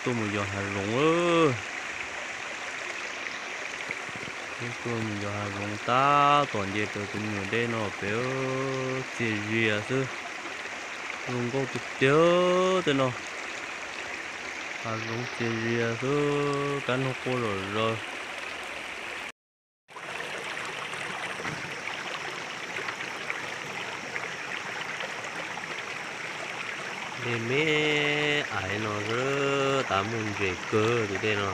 Tuaj mus yos hav zoov. Tuaj mus yos hav zoov tab tom nce raws tus me nyuam dej no pem, txias zias xwb. Zoo nkauj tiag tiag tej no. Hav zoov txias zias xwb, kab noog quaj zom zaws. Dej me aiv no xwb, tab muaj ntses kawg tus dej no.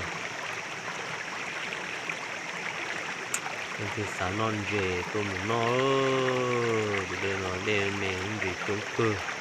Leej twg xav noj ntses tuaj mus noj. Tus dej no dej me ntses coob kawg.